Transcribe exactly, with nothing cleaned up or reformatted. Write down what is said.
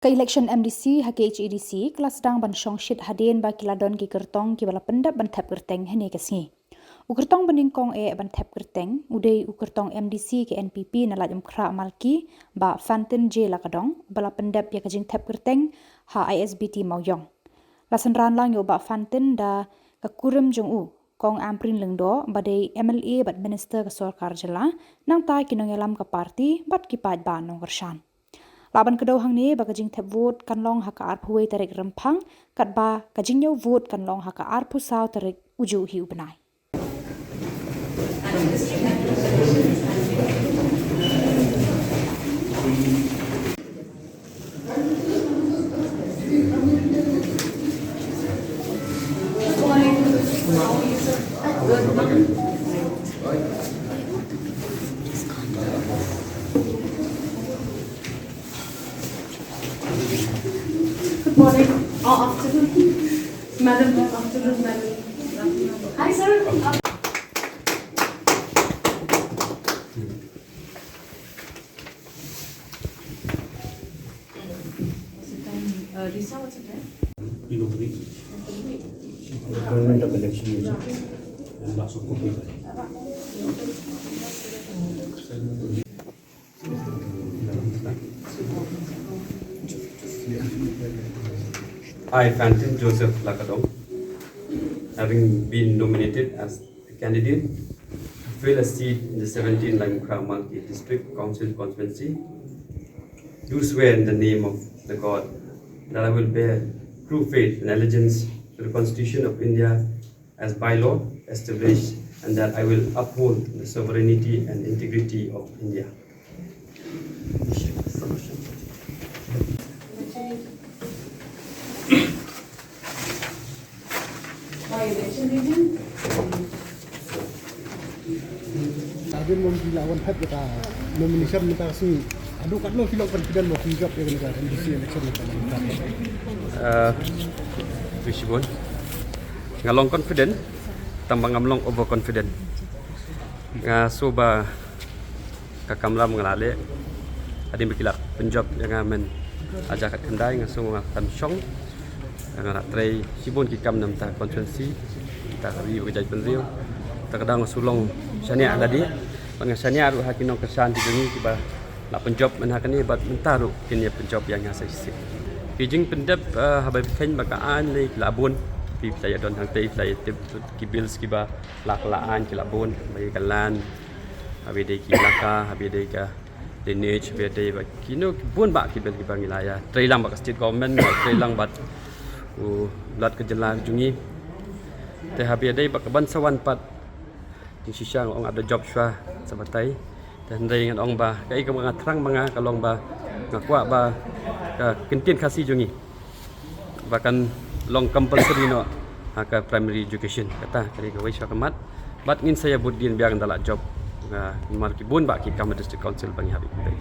Ka election M D C ha K H A D C ka la sdang ban shong shit hadien ba ki la don ki kyrtong kiba la pyndep ban thep kyrteng hynne ka sngi. U kyrtong banyngkong eh ban thep kyrteng u dei u kyrtong M D C ka N P P na Laitumkhrah Malki, Bah Fantin J Lakadong, ba la pyndep ïa ka jingthep kyrteng ha I S B T Mawïong. La synran lang ïa u Bah Fantin da ka kurim jong u Kong Ampareen Lyngdoh ba dei M L A bad Minister ka Sorkar Jylla, nangta ki nongïalam ka party bad ki paidbah nongkyrshan. Lah ban kdew hangne ba ka jingthep vote kan long ha ka arphew wei tarik Rymphang, katba ka jingñiew vote kan long ha ka arphew saw tarik u juh hi u bnai. Good morning. Oh, afternoon. Madam, afternoon, madam. Hi, sir. What's the time? Uh, Lisa, what's the time? Government of election. I, Fantin Joseph Lakadong, having been nominated as a candidate to fill a seat in the seventeen Laitumkhrah Malki District Council constituency, do swear in the name of the God that I will bear true faith and allegiance to the Constitution of India as by law established, and that I will uphold the sovereignty and integrity of India. Hadien ba phi la wan thep ïa ka nomination mynta ka sngi, haduh katno phi long confident ba phin jop ïa kane ka M D C election mynta? Eh, khublei shibun. Nga long confident, tang ba ngam long overconfident. Nga sngew ba ka kamram nga la leh. Hadien ba ki la pynjop ïa nga mynta ka khyndai, nga sngew nga kam shong. Nga la trei shibun ki kam na bynta constituency, na bynta ka ri bad ka jaitbynriew. Te ka daw nga sngew long shaniah lade. Bad nga shaniah ruh ha ki nongkyrshan ki jong ngi kiba la pynjop mynta ha kane bad mynta ruh kin ïa pynjop ïa nga sa shisien. Ki jingpyndep, eh, haba phi kheiñ ba ka aiñ lei ki la bun. Phi la ïa don hangtei, phi la ïa tip ki bills kiba la, la aiñ ki la bun, ba ïa ka land, haba dei ki elaka, haba dei ka lineage, haba dei ba kino ki bun bah ki bill kiba ngi la ïa trei lang bad ka state government, ngi la trei lang bad u Lat ka jylla jong ngi. Te haba dei ba ka ban sa wan pat, jingshisha nga ong ap da jop shuwa sa batai. Te hynrei ngan ong ba kaei kaba nga thrang ma nga ka long ba nga kwah ba ka kyntien Khasi jong ngi ba kan long compulsory noh ha ka primary education. Kata ka dei kawei shuwa ka mat. Bad ngin sa ïa bud dien biang da la jop, ah, namar ki bun bah ki kam ha District Council ba ngi hap ban pynbeit.